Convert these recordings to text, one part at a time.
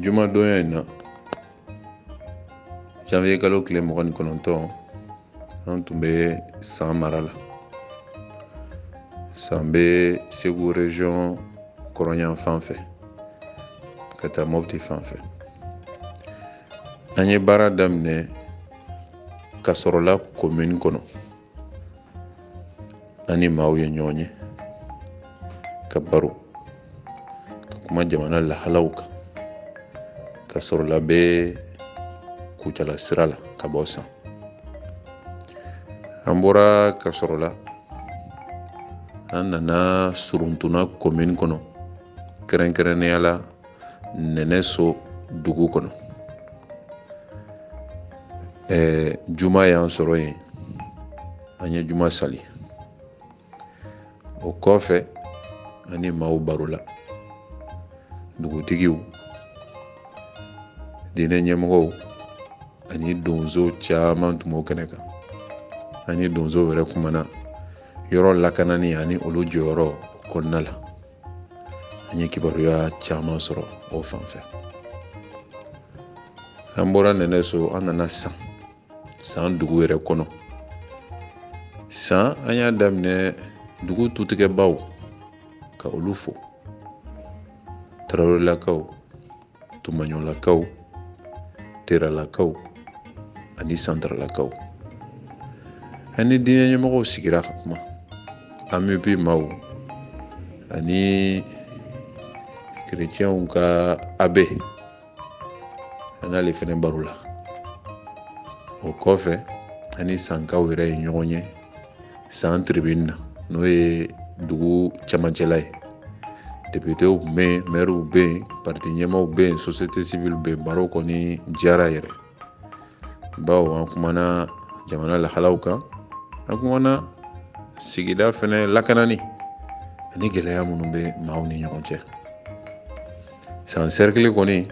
Nin jumadonya in na, janvier kalo tile 29, an tun bɛ San mara la. San bɛ Segu région kɔrɔnyan fan fɛ ka taa Mopti fan fɛ. An ye baara daminɛ Kasɔrɔla commune kɔnɔ. An ni maaw ye ɲɔgɔn ye ka baro, ka kuma jamana lahalaw kan. Kasɔrɔla bɛ Kucala sira la ka bɔ San. An bɔra Kasɔrɔla, an nana Suruntuna commune kɔnɔ, kɛrɛnkɛrɛnnenya la Nɛnɛso dugu kɔnɔ. Juma y'an sɔrɔ yen, an ye juma sali. O kɔfɛ, an ni maaw barola, dugutigiw, diinɛ ɲɛmɔgɔw ani donso caman tun b'o kɛnɛ kan. An ni donsow yɛrɛ kumana yɔrɔ lakanani ani olu jɔyɔrɔ kɔnɔna la. An ye kibaruya caman sɔrɔ o fan fɛ. An bɔra Nɛnɛso, an nana San, San dugu yɛrɛ kɔnɔ. San, an y'a daminɛ dugu tutigɛbaw ka olu fo, Tarawelelakaw, Tumaɲɔlakaw, Teralakaw ani Santaralakaw. An ni diinɛ ɲɛmɔgɔw sigira ka kuma, AMUPI maaw ani kerecɛnw ka abbé, an n'ale fɛnɛ baro la. O kɔfɛ, an ni Sankaw yɛrɛ ye ɲɔgɔn ye San tribune na, n'o ye dugu camancɛla ye. Députéw tun bɛ yen, maires bɛ yen, parti ɲɛmaaw bɛ yen, société civile bɛ yen. Baro kɔni diyara yɛrɛ, bawo an kumana jamana lahalaw kan, an kumana sigida fɛnɛ lakanani ani gɛlɛya minnu bɛ maaw ni ɲɔgɔn cɛ. San cercle kɔni,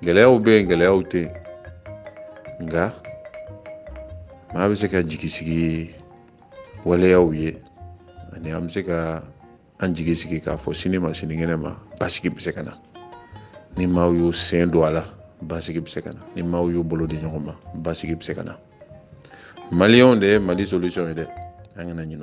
gɛlɛyaw bɛ yen, gɛlɛyaw tɛ yen, nka maa bɛ se ka jigi sigi waleyaw ye, ani an bɛ se ka an jigi sigi k'a fɔ sini ma sinikɛnɛ ma, basigi bɛ se ka na ni maaw y'u sen don a la, basigi bɛ se ka na ni maaw y'u bolo di ɲɔgɔn ma, basigi bɛ se ka na. Maliyɛnw de ye Mali solution ye dɛ, an kana ɲinɛ o.